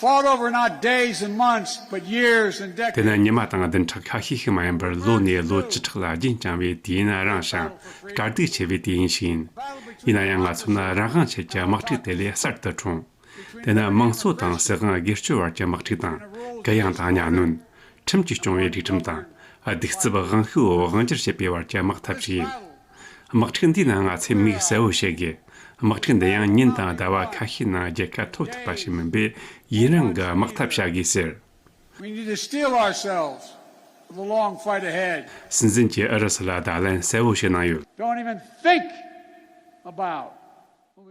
fought over not days and months, but years and decades. དེ་ནི་ཉི་མ་དང་བདུན་ཕྲག་ཁ་ཤས་ཤིག་མ་ཡིན་པར་ལོ་ནས་ལོ་བཅུ་ཕྲག་ལ་རྒྱུན་བསྐྱངས་པའི་དུས་ཡུན་རིང་ཞིང་དཀའ་སྡུག་ཆེ་བའི་དུས་ཡུན་ཞིག་ཡིན། ཡིན་ན་ཡང་ང་ཚོ་ནི་རང་དབང་ཆེད་ཀྱི་དམག་འཁྲུག་དེ་ལས་གསར་དུ་འཁྲུངས། དེ་ནི་དམངས་གཙོ་དང་སྲིད་དབང་སྒེར་གཅོད་བར་གྱི་དམག་འཁྲུག་དང་། གུ་ཡངས་དང་གཉའ་གནོན། ཁྲིམས་ཀྱིས་སྐྱོང་བའི་སྒྲིག་ཁྲིམས་དང་། གདུག་རྩུབ་དབང་ཤུགས་འོག་དབང་སྒྱུར་བྱེད་པའི་བར་གྱི་དམག་འཐབ་ཞིག་ཡིན། དམག་འཁྲུག་འདིའི་ནང་ང་ཚོས་མིག་གསལ་བོ་བྱེད་དགོས། དམག་འཁྲུག་འདི་ཡང་ཉིན་དང་ཟླ་བ་ཁ་ཤས་ནང་རྒྱལ་ཁ་ཐོབ་ཐུབ་པ་ཞིག་མིན་པས། ཡུན་རིང་གི་དམག་འཐབ་བྱ་དགོས་ཟེར། We need to steel ourselves for the long fight ahead. སྲིད་འཛིན་གྱིས་ཨུ་རུ་སུ་ལ་བརྡ་ལན་གསལ་བོ་ཞིག་གནང་ཡོད། Don't even think about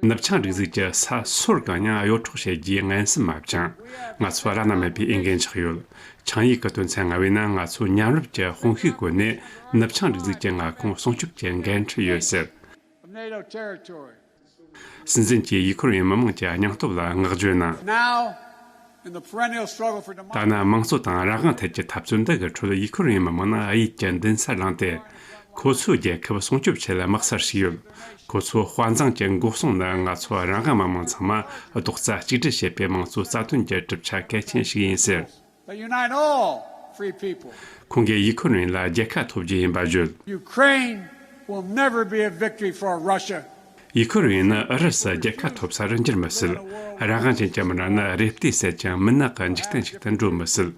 ནུབ་བྱང་སྒྲིག་འཛུགས་ཀྱི་ས་སོར་གང་ཡང་གཡོ་འཕྲོག་བྱེད་རྒྱུའི་ངན་སེམས་མ་བཅངས། ང་ཚོ་བླ་ན་མེད་པའི་འོས་འགན་ཆགས་ཡོད། ཆིངས་ཡིག་གི་དོན་ཚན་ལྔ་བའི་ནང་ང་ཚོས་མཉམ་རུབ་ཀྱི་དཔུང་ཤུགས་བཀོལ་ནས་ནུབ་བྱང་སྒྲིག་འཛུགས་ཀྱི་མངའ་ཁོངས་སྲུང་སྐྱོབ་ཀྱི་འགན་འཁྲི་ཡོད་ཟེར། Of NATO territory. སྲིད་འཛིན་གྱིས་ཡུ་ཁུ་རེན་མི་དམངས་ཀྱི་སྙིང་སྟོབས་ལ་བསྔགས་བརྗོད་གནང་། Now, in the perennial struggle for democracy, ད་ནི་དམངས་གཙོ་དང་རང་དབང་ཐད་ཀྱི་འཐབ་རྩོད་འདི་གི་ཁྲོད་ཡུ་ཁུ་རེན་མི་དམངས་ནི་གཡུལ་གྱི་མདུན་སར་ལངས་ཏེ། ཁོ་ཚོའི་རྒྱལ་ཁབ་སྲུང་སྐྱོབ་ཆེད་དམིགས་བསལ་ཞིག་ཡོད། ཁོ་ཚོའི་དཔའ་མཛངས་ཀྱི་འགོག་སྲུང་ནི་ང་ཚོ་རང་དབང་མི་དམངས་ཚང་མ་རྡོག་རྩ་གཅིག་སྒྲིལ་བྱེད་པའི་དམངས་གཙོའི་རྩ་དོན་གྱི་གྲུབ་ཆ་གལ་ཆེན་ཞིག་ཡིན་ཟེར། That unite all free people. ཁོང་གིས་ཡུ་ཁུ་རེན་ལ་རྒྱལ་ཁ་ཐོབ་རྒྱུ་ཡིན་པ་བརྗོད། Ukraine will never be a victory for Russia. ཡུ་ཁུ་རེན་ནི་ཨུ་རུ་སུ་རྒྱལ་ཁ་ཐོབ་སར་འགྱུར་མི་སྲིད། རང་དབང་ཅན་གྱི་མི་སྣ་ནི་རེ་ལྟོས་སད་ཅིང་མུན་ནག་གི་འཇིག་རྟེན་ཞིག་ཏུ་འགྲོ་མི་སྲིད།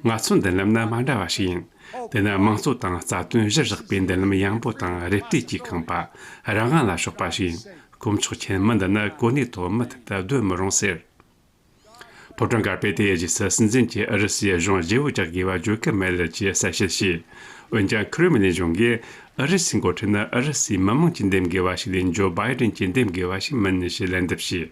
ང་ཚོའི་མདུན་ལམ་ནི་མ་འདྲ་བ་ཞིག་ཡིན། དེ་ནི་དམངས་གཙོ་དང་རྩ་དོན་གཞིར་བཞག་པའི་མདུན་ལམ་ཡངས་པོ་དང་རེ་ལྟོས་ཀྱིས་ཁེངས་པ། རང་དབང་ལ་ཕྱོགས་པ་ཞིག་ཡིན། དཀོན་མཆོག་མཁྱེན། མི་འདི་ནི་གོ་གནས་ཐོག་མུ་མཐུད་དུ་སྡོད་མི་རུང་ཟེར། ཕོ་བྲང་དཀར་པོས་དེའི་རྗེས་སུ་སྲིད་འཛིན་གྱིས་ཨུ་རུ་སུའི་གཞུང་བརྗེ་བོ་རྒྱག་དགོས་པ་བརྗོད་ཀྱི་མེད་ཅེས་གསལ་བཤད་བྱས། འོན་ཀྱང་ཁི་རེ་མི་ལིན་གཞུང་གིས་ཨུ་རུ་སུའི་འགོ་ཁྲིད་ནི་ཨུ་རུ་སུའི་མི་དམངས་ཀྱིས་འདེམས་དགོས་པ་ཞིག་ལས་ཇོ་བྷའི་ཌེན་གྱིས་འདེམས་དགོས་པ་ཞིག་མིན་ཞེས་ལན་འདེབས་བྱས།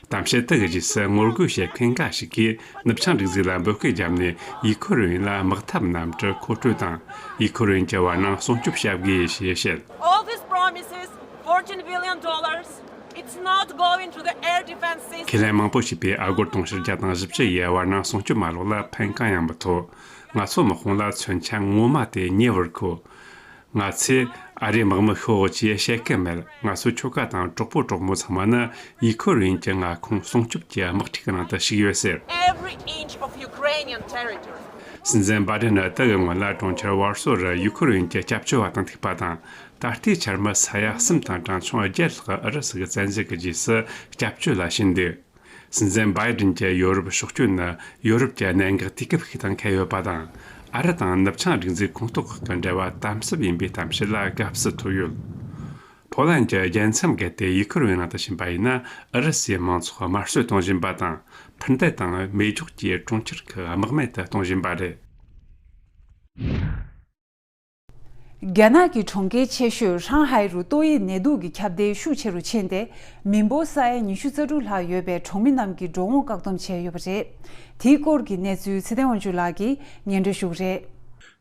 གཏམ་བཤད་དེ་གི་རྗེས་སུ་ངོ་རྒོལ་བྱེད་མཁན་འགའ་ཞིག་གིས་ནུབ་བྱང་སྒྲིག་འཛུགས་ལ་འབོད་སྐུལ་བརྒྱབ་ནས་ཡུ་ཁུ་རེན་ལ་དམག་འཐབ་གནམ་གྲུ་མཁོ་སྤྲོད་དང་ཡུ་ཁུ་རེན་གྱི་བར་སྣང་སྲུང་སྐྱོབ་བྱ་དགོས་ཞེས་བཤད། All these promises, fourteen billion dollars, it's not going to the air defense system. ཁས་ལེན་མང་པོ་བྱས་པའི་ཨ་སྒོར་དུང་ཕྱུར་བརྒྱ་དང་བཞི་བཅུ་ཡི་བར་སྣང་སྲུང་སྐྱོབ་མ་ལག་ལ་ཕན་གང་ཡང་མི་ཐོགས། ང་ཚོའི་དམག་དཔུང་ལ་མཚོན་ཆ་ངོ་མ་དེ་ཉེ་བར་མཁོ། ང་ཚོས་ཨ་རིའི་དམག་མི་ཤོག་ཅེས་བཤད་ཀྱི་མེད། ང་ཚོའི་ཁྱོ་ག་དང་གྲོགས་པོ་གྲོགས་མོ་ཚང་མ་ནི་ཡུ་ཁུ་རེན་གྱི་མངའ་ཁོངས་སྲུང་སྐྱོབ་ཀྱི་དམག་འཁྲུག་གི་ནང་དུ་ཞུགས་ཡོད་ཟེར། Every inch of Ukrainian territory. སྲིད་འཛིན་བྷའི་ཌེན་ནི་དེ་གི་སྔོན་ལ་གྲོང་ཁྱེར་ཝར་སོ་རུ་ཡུ་ཁུ་རེན་གྱི་སྐྱབས་བཅོལ་བ་དང་ཐུག་པ་དང་། ད་ལྟའི་ཆར་མི་ས་ཡ་གསུམ་དང་གྲངས་ཆུང་བརྒྱད་ལྷག་ཨུ་རུ་སུ་གི་བཙན་འཛུལ་གྱི་རྗེས་སུ་སྐྱབས་བཅོལ་ལ་ཕྱིན་འདུག་སྲིད་འཛིན་བྷའི་ཌེན་གྱི་ཡོ་རོབ་ཕྱོགས་བསྐྱོད་ནི་ཡོ་རོབ་ཀྱི་གནད་འགག་དུས་སྐབས་ཤིག་དང་འཁེལ་ཡོད་པ་དང་། ཨ་རི་དང་ནུབ་བྱང་སྒྲིག་འཛུགས་ཁོངས་གཏོགས་ཁག་གི་འབྲེལ་བ་དམ་ཟབ་ཡིན་པའི་གཏམ་བཤད་ལ་དགའ་བསུ་ཐོབ་ཡོད། ཕོ་ལན་གྱི་རྒྱལ་མཚམས་བརྒལ་ཏེ་ཡུ་ཁུ་རེན་ནང་དུ་ཕྱིན་པ་ཡིན་ན། ཨུ་རུ་སུའི་མང་ཚོགས་དམར་གསོད་གཏོང་བཞིན་པ་དང་། འཕུར་མདེལ་དང་མེ་སྒྱོགས་ཀྱིས་གྲོང་ཁྱེར་ཁག་དམག་མེད་དུ་གཏོང་བཞིན་པ་རེད། རྒྱ་ནག་གི་གྲོང་ཁྱེར་ཆེ་ཤོས་ཧྲང་ཧའེ་རུ་ཏོག་དབྱིབས་ནད་དུག་གི་ཁྱབ་གདལ་ཤུགས་ཆེ་རུ་ཕྱིན་ཏེ། མི་འབོར་ས་ཡ་ཉི་ཤུ་རྩ་དྲུག་ལྷག་ཡོད་པའི་གྲོང་མི་རྣམས་ཀྱི་འགྲོ་འོང་བཀག་སྡོམ་བྱས་ཡོད་པ་རེད། དེའི་སྐོར་གྱི་གནས་ཚུལ་ཚེ་བརྟན་དབང་ཕྱུག་ལགས་ཀྱིས་སྙན་སྒྲོན་ཞུ་གི་རེད།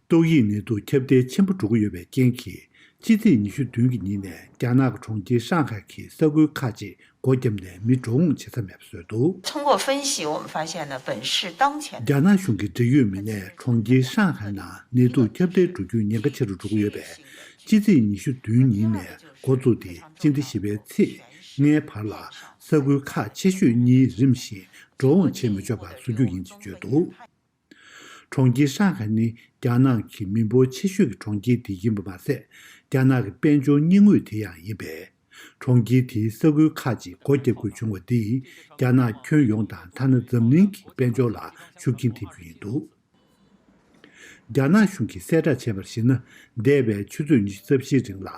ཏོག་དབྱིབས་ནད་དུག་ཁྱབ་གདལ་ཆེན་པོ་འགྲོ་གི་ཡོད་པའི་རྐྱེན་གྱིས། ཕྱི་ཚེས་ཉི་ཤུ་བདུན་གྱི་ཉིན་ནས་རྒྱ་ནག་གི་གྲོང་ཁྱེར་ཧྲང་ཧའེ་གི་ས་ཁུལ་ཁག་ཅིག་སྒོ་བརྒྱབ་ནས་མི་འགྲོ་འོང་བྱེད་ས་མེད་པ་བཟོས་འདུག། 通过分析，我们发现呢，本市当前 རྒྱ་ནག་གཞུང་གི་འབྲེལ་ཡོད་མི་སྣས་གྲོང་ཁྱེར་ཧྲང་ཧའེ་ནང་ནད་དུག་ཁྱབ་གདལ་འགྲོ་རྒྱུའི་ཉེན་ཁ་ཆེ་རུ་འགྲོ་གི་ཡོད་པས། ཕྱི་ཚེས་ཉི་ཤུ་བདུན་ཉིན་ནས་འགོ་བཙུགས་ཏེ་སྤྱི་ཟླ་བཞི་པའི་ཚེས་ལྔའི་བར་ལ་ས་ཁུལ་ཁག་ཆེ་ཤོས་གཉིས་རིམ་བཞིན་འགྲོ་འོང་བྱེད་མི་ཆོག་པ་བཟོ་རྒྱུ་ཡིན་ཞེས་བརྗོད་འདུག། གྲོང་ཁྱེར་ཧྲང་ཧའེ་ནི་རྒྱ་ནག་གི་མི་འབོར་ཆེ་ཤོས་ཀྱི་གྲོང་ཁྱེར་དེ་ཡིན་པ་མ་ཟད། རྒྱ་ནག་གི་དཔལ་འབྱོར་སྙིང་དབུས་དེ་ཡང་ཡིན་པས། གྲོང་ཁྱེར་དེའི་ས་ཁུལ་ཁག་ཅིག་སྒོ་བརྒྱབ་དགོས་བྱུང་བ་འདིས་རྒྱ་ནག་ཁྱོན་ཡོངས་དང་ཐ་ན་འཛམ་གླིང་གི་དཔལ་འབྱོར་ལ་ཤུགས་རྐྱེན་ཐེབས་རྒྱུ་ཡིན་འདུག། རྒྱ་ནག་གཞུང་གིས་གསལ་བསྒྲགས་བྱས་པར་གཞིགས་ན། འདས་པའི་ཆུ་ཚོད་ཉི་ཤུ་རྩ་བཞིའི་རིང་ལ་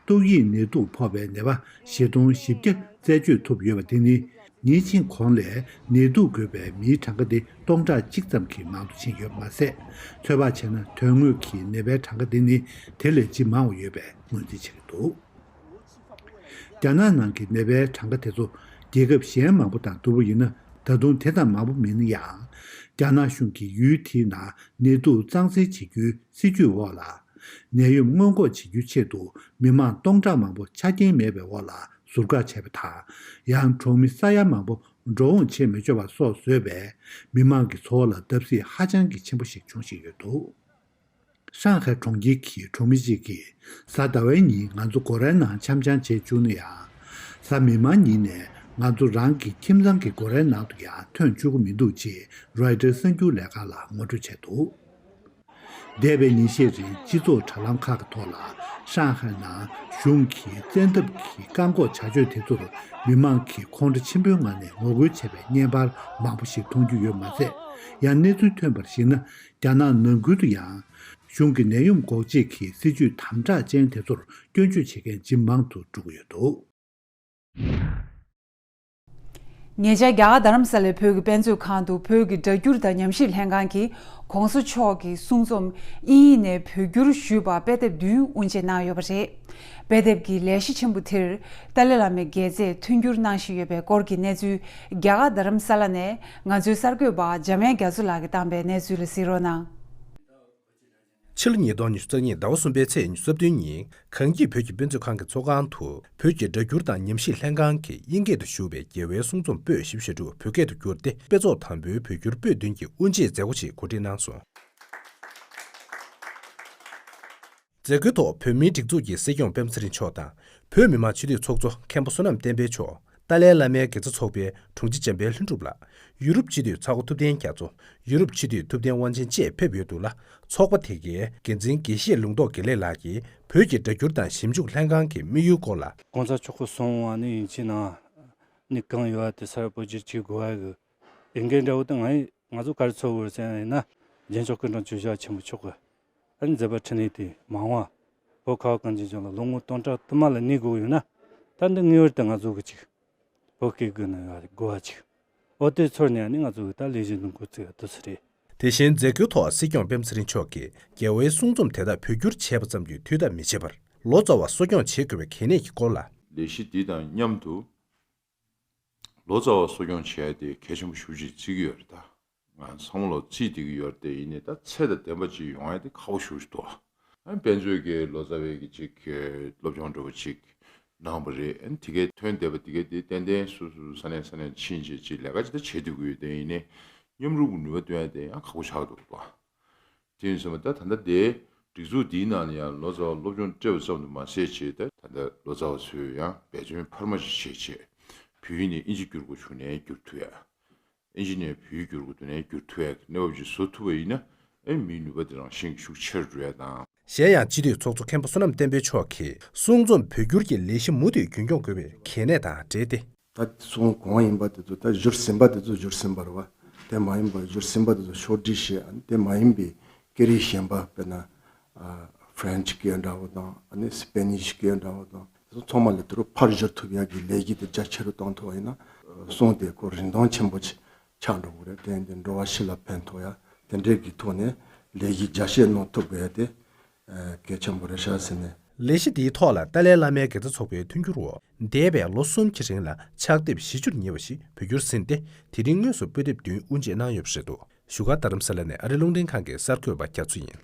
ཏོག་དབྱིབས་ནད་དུག་ཕོག་པའི་ནད་པ་བཞི་སྟོང་བཞི་བརྒྱ་རྩད་གཅོད་ཐུབ་ཡོད་པ་དེ་ནི། ཉིན་གཅིག་གོང་ལས་ནད་དུག་འགོས་པའི་མིའི་གྲངས་ཀ་དེ་སྟོང་ཕྲག་གཅིག་ཙམ་གྱིས་མང་དུ་ཕྱིན་ཡོད་པ་མ་ཟད། ཚོད་དཔག་བྱས་ན་དོན་དངོས་ཀྱི་ནད་པའི་གྲངས་ཀ་དེ་ནི་དེ་ལས་ཇི་མང་བ་ཡོད་པའི་ངོས་འཛིན་བྱེད་ཀྱི་འདུག། རྒྱ་ནག་ནང་གི་ནད་པའི་གྲངས་ཀ་དེ་ཚོ་རྒྱལ་ཁབ་གཞན་མང་པོ་དང་བསྡུར་བ་ཡིན་ན། ད་དུང་དེ་ཙམ་མང་པོ་མིན་ན་ཡང་། རྒྱ་ནག་གཞུང་གིས་ཡུལ་དེའི་ནང་ནད་དུག་གཙང་སེལ་བྱེད་རྒྱུའི་སྲིད་ཇུས་འོག་ལ། ནད་ཡམས་སྔོན་འགོག་བྱེད་རྒྱུའི་ཆེད་དུ་མི་མང་སྟོང་ཕྲག་མང་པོ་ཆ་རྐྱེན་མེད་པའི་འོག་ལ་ཟུར་བཀག་བྱས་པ་དང་། ཡང་གྲོང་མི་ས་ཡ་མང་པོ་འགྲོ་འོང་བྱེད་མི་ཆོག་པ་སོགས་བཟོས་པས། མི་མང་གི་འཚོ་བ་ལ་བརྡབ་གསིག་ཧ་ཅང་གི་ཆེན་པོ་ཞིག་འབྱུང་བཞིན་ཡོད་འདུག། ཧྲང་ཧའེ་གྲོང་ཁྱེར་གྱི་གྲོང་མི་གཅིག་གིས་གཟའ་ཟླ་བའི་ཉིན་ང་ཚོ་སྒོ་རའི་ནང་འཆམ་འཆམ་བྱེད་བཅུག་ན་ཡང་། གཟའ་མིག་དམར་ཉིན་ནས་ང་ཚོ་རང་གི་ཁྱིམ་ཚང་གི་སྒོ་རའི་ནང་དུ་ཡང་ཐོན་བཅུག་གི་མི་འདུག་ཅེས་རོའི་ཊར་གསར་འགྱུར་ལས་ཁང་ལ་ངོ་སྤྲོད་བྱས་འདུག། འདས་པའི་ཉིན་ཤས་རིང་སྤྱི་ཚོགས་དྲ་ལམ་ཁག་གི་ཐོག་ལ་ཧྲང་ཧའེ་ནང་གཞུང་གིས་བཙན་ཐབས་ཀྱིས་བཀག་འགོག་བྱ་སྤྱོད་དེ་ཚོར་མི་མང་གིས་ཁོང་ཁྲོ་ཆེན་པོའི་ངང་ནས་ངོ་རྒོལ་བྱས་པའི་བརྙན་པར་མང་པོ་ཞིག་མཐོང་རྒྱུ་ཡོད་མ་ཟད། ཡང་གནས་ཚུལ་ཐོན་པར་གཞིགས་ན། རྒྱ་ནག་ནང་ཁུལ་དུ་ཡང་གཞུང་གི་ནད་ཡམས་འགོག་བཅོས་ཀྱི་སྲིད་ཇུས་དམ་དྲག་ཅན་དེ་ཚོར་སྐྱོན་བརྗོད་བྱེད་མཁན་ཇི་མང་དུ་འགྲོ་གི་ཡོད་འདུག། ཉེ་ཆར་རྒྱ་གར་རྡ་རམ་ས་ལའི་བོད་ཀྱི་དཔེ་མཛོད་ཁང་དུ་བོད་ཀྱི་སྒྲ་སྒྱུར་དང་ཉམས་ཞིབ་ལྷན་ཁང་གིས་༧གོང་ས་མཆོག་གི་གསུང་རྩོམ་དབྱིན་ཡིག་ནས་བོད་བསྒྱུར་ཞུས་པ་དཔེ་དེབ་བདུན་དབུ་འབྱེད་གནང་ཡོད་པ་རེད། དཔེ་དེབ་ཀྱི་ལས་གཞི་ཆེན་པོ་དེར་ཏཱ་ལའི་བླ་མའི་དགེ་རྩས་མཐུན་འགྱུར་གནང་བཞིན་ཡོད་པའི་སྐོར་གྱི་གནས་ཚུལ། རྒྱ་གར་རྡ་རམ་ས་ལ་ནས་ང་ཚོའི་གསར་འགོད་པ་འཇམ་དབྱངས་རྒྱ་མཚོ་ལགས་ཀྱིས་བཏང་པའི་གནས་ཚུལ་ལ་གཟིགས་རོགས་གནང་། ཕྱི་ལོ་ཉིས་སྟོང་ཉི་ཤུ་རྩ་གཉིས་ཟླ་བ་གསུམ་པའི་ཚེས་ཉི་ཤུ་རྩ་བདུན་ཉིན་གངས་སྐྱིད་བོད་ཀྱི་དཔེ་མཛོད་ཁང་གི་ཚོགས་ཁང་དུ་བོད་ཀྱི་སྒྲ་སྒྱུར་དང་ཉམས་ཞིབ་ལྷན་ཁང་གིས་དབྱིན་སྐད་དུ་ཞུ་བའི་རྒྱལ་བའི་གསུང་རྩོམ་པོད་བཞི་བཅུ་ཞེ་དྲུག་བོད་སྐད་དུ་བསྒྱུར་ཏེ། དཔེ་ཚོགས་དང་པོའི་བོད་བསྒྱུར་པོད་བདུན་གྱི་དབུ་འབྱེད་མཛད་སྒོ་ཞིག་གོ་སྒྲིག་གནང་སོང་། མཛད་སྒོའི་ཐོག་བོད་མིའི་སྒྲིག་འཛུགས་ཀྱི་སྲིད་སྐྱོང་སྤེན་པ་ཚེ་རིང་མཆོག་དང་། བོད་མི་མང་སྤྱི་འཐུས་ཚོགས་གཙོ་མཁན་པོ་བསོད་ནམས་བསྟན་འཕེལ་མཆོག་ཏཱ་ལའི་བླ་མའི་དགེ་རྩ་ཚོགས་པའི་དྲུང་ཆེ་འཇམ་དཔལ་ལྷུན་གྲུབ་ལགས། ཡུ་རོབ་སྤྱི་འཐུས་ཚ་བོ་ཐུབ་བསྟན་རྒྱ་མཚོ། ཡུ་རོབ་སྤྱི་འཐུས་ཐུབ་བསྟན་དབང་ཆེན་བཅས་ཕེབས་ཡོད་འདུག་ལ། ཚོགས་པ་དེ་གའི་འགན་འཛིན་དགེ་བཤེས་ལུང་རྟོགས་དགེ་ལེགས་ལགས་ཀྱིས་བོད་ཀྱི་སྒྲ་སྒྱུར་དང་ཞིབ་འཇུག་ལྷན་ཁང་གི་དམིགས་ཡུལ་སྐོར་ལ། གོང་ས་མཆོག་གི་གསུང་བ་ནི་ཡིན་གཅིག་ན་ནི་གང་ཡོད་དེ་སར་བོད་བསྒྱུར་བྱེད་དགོས་པ་གི་འོས་འགན་འདྲ་བོ་དེ་ང་ཡི་ང་ཚོ་ག་རེ་ཚོར་དགོས་ཟེར་ཡིན་ན། རྒྱལ་མཆོག་སྐུ་ཕྲེང་བཅུ་བཞི་པ་ཆེན་པོ་མཆོག་གི་ཨ་ནི་མཛད་པ་འཕྲིན་ལས་དེ་མང་བ། བོད་ཁ་བ་གངས་ཅན་ལྗོངས་ལ་ལོ་ངོ་སྟོང་ཕྲག་དུ་མ་ལ་གནས་དགོས་ཡོད་ན། ད་འདི་ངེས་པར་དུ་ང་ཚོ་གི་ཅིག་བོད་སྐད་གི་ནི་དགོས་པ་ཅིག་འོ་དེ་ཚོར་ནས་ནི་ང་ཚོ་གི་ད་ལས་གཞི་འདི་འགོ་བཙུགས་ཡ་དུ་སུ་རེད། དེ་བཞིན་མཛད་སྒོའི་ཐོག་སྲིད་སྐྱོང་སྤེན་པ་ཚེ་རིང་མཆོག་གིས་རྒྱལ་བའི་གསུང་རྩོམ་དེ་དག་བོད་བསྒྱུར་བྱས་པ་ཙམ་གྱིས་འཐུས་ཐབས་མི་བྱེད་པར། ལོ་ཙཱ་བ་གསོ་སྐྱོང་བྱེད་དགོས་པའི་གལ་གནད་ཀྱི་སྐོར་ལ། ལས་གཞི་འདི་དང་མཉམ་དུ་ལོ་ཙཱ་བ་གསོ་སྐྱོང་བྱེད་ཡ་དེ་གལ་ཆེན་པོ་ཞེ་པོ་ཅིག་བརྩི་གི་ཡོད་རེད་ད། ང་ཚང་མ་ལོ་བརྩིས་བསྡད་ཀྱི་ཡོད་རེད་དེ། ཡིན་ནའི་ད་ཚད་དང་ལྡན་པ་ཅིག་ཡོང་ཡ་དེ་ཁག་པོ་ཞེ་པོ་ཅིག་འདུག། ཨ་ནི་དཔེ་མཛོད་ཀྱི་ལོ་ཙཱ་བའི་གི་ཅིག་སློབ་སྦྱོང་འདྲ་བོ་ཅིག་གནང་བ་རེད། ཨ་ནི་དེ་གའི་ཐོན་བསྡད་པ་དེ་གའི་དེ་ཏན་ཏན་སོ་སོ་ས་གནས་ས་གནས་ཕྱིན་བྱས་ཅིག་ལས་ཀ་ཅིག་ད་བྱེད་སྡོད་ཀྱི་ཡོད་དེ། ཡིན་ནའི་མཉམ་རུབ་ཀྱི་ནུས་པ་བཏོན་ཡ་དེ་ཡང་ཁག་པོ་ཆགས་འདུག་པ། དེ་ཡིན་ཙང་ད་ད་ལྟ་དེའི་སྒྲིག་འཛུགས་འདིའི་ནང་ལ་ཡང་ལོ་ཙཱ་བ་སློབ་སྦྱོང་སྤྲད་པ་ཙམ་དུ་མ་ཟད་བྱས། ད་ད་ལྟ་ལོ་ཙཱ་བ་ཚོས་ཡང་འབད་བརྩོན་འཕར་མ་ཞིག་བྱས་བྱས་བོད་ཡིག་ནས་དབྱིན་ཇི་བསྒྱུར་དགོས་བྱུང་ནའི་བསྒྱུར་ཐུབ་ཡ། དབྱིན་ཇི་ནས་བོད་ཡིག་བསྒྱུར་དགོས་འདུག་ནའི་བསྒྱུར་ཐུབ་ཡ་གནས་བབ་ཅིག་བཟོ་ཐུབ་པ་ཡིན་ན། ཨེ་མིའི་ནུས་པ་དེ་རང་བཞིན་གྱིས་ཤུགས་ཆེར་འགྲོ་ཡ་དང་། གཞན་ཡང་སྤྱི་འཐུས་ཚོགས་གཙོ་མཁན་པོ་བསོད་ནམས་བསྟན་འཕེལ་མཆོག་གིས་གསུང་རྩོམ་བོད་བསྒྱུར་གྱི་ལས་གཞི་མུ་མཐུད་རྒྱུན་སྐྱོང་དགོས་པའི་གལ་གནད་དང་འབྲེལ་ཏེ། ད་གསུང་གང་ཡིན་པ་དེ་ཚོ་ད་བསྒྱུར་ཟིན་པ་དེ་ཚོ་བསྒྱུར་ཟིན་པ་རེད་བ། དེ་མ་ཡིན་པ་བསྒྱུར་ཟིན་པ་དེ་ཚོ་ཕྱོགས་སྒྲིག་བྱས། ཨ་ནི་དེ་མ་ཡིན་པའི་སྐད་རིགས་གཞན་པ་དཔེར་ན་ཨ་ཧྥ་རན་ཆི་སྐད་འདྲ་བོ་དང་། ཨ་ནི་སི་པེ་ནིཤ་སྐད་འདྲ་བོ་དང་། དེ་ཚོ་ཚང་མ་ལ་དེ་རུ་ཕར་བསྒྱུར་ཐུབ་ཡ་གི་ལས་གཞི་དེ་རྒྱ་ཆེ་རུ་བཏང་ཐུབ་པ་ཡིན་ན། གསུང་དེ་ཁོ་རིན་ཐང་ཆེན་པོ་ཆགས་འགྲོ་གི་རེད། དེ་ཡིན་དུས་འགྲོ་བ་སྤྱི་ལ་ཕན་ཐོགས་ཡ་དེ་འདྲའི་གི་ཐོག་ནས་ལས་གཞི་རྒྱ་སྐྱེད་གནང་ཐུབ་དགོས་ཡ་དེ་གལ་ཆེན་པོ་རེད་ཤག་ཟེར་ནས། ལས་གཞི་འདིའི་ཐོག་ལ་ཏཱ་ལའི་བླ་མའི་དགེ་རྩ་ཚོགས་པའི་མཐུན་འགྱུར་འོག་འདས་པའི་ལོ་གསུམ་གྱི་རིང་ལ་ཕྱག་དེབ་བཞི་བཅུར་ཉེ་བ་ཞིག་བོད་བསྒྱུར་ཟིན་ཏེ། དེ་རིང་དངོས་སུ་དཔེ་དེབ་བདུན་དབུ་འབྱེད་གནང་ཡོད་པ་རེད་འདུག། བཞུགས་སྒར་རྡ་རམ་ས་ལ་ནས་ཨ་རི་རླུང་འཕྲིན་ཁང་གི་གསར་འགོད་པ་རྒྱ་མཚོ་ཡིན།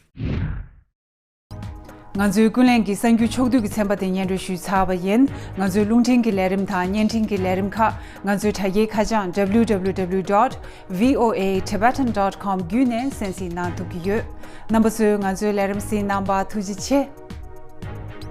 ང་ཚོའི་ཀུན་གླེང་གི་གསར་འགྱུར་ཕྱོགས་བསྡུས་ཀྱི་ཚན་པ་དེ་སྙན་སྒྲོན་ཞུས་ཚར་བ་ཡིན། ང་ཚོའི་རླུང་འཕྲིན་གྱི་ལས་རིམ་དང་བརྙན་འཕྲིན་གྱི་ལས་རིམ་ཁག་ང་ཚོའི་དྲ་རྒྱའི་ཁ་བྱང་W W W dot V O A Tibetan dot com བརྒྱུད་ནས་གསན་གཟིགས་གནང་ཐུབ་ཀྱི་ཡོད། རྣམ་པ་ཚོས་ང་ཚོའི་ལས་རིམ་གཟིགས་གནང་བར་ཐུགས་རྗེ་ཆེ།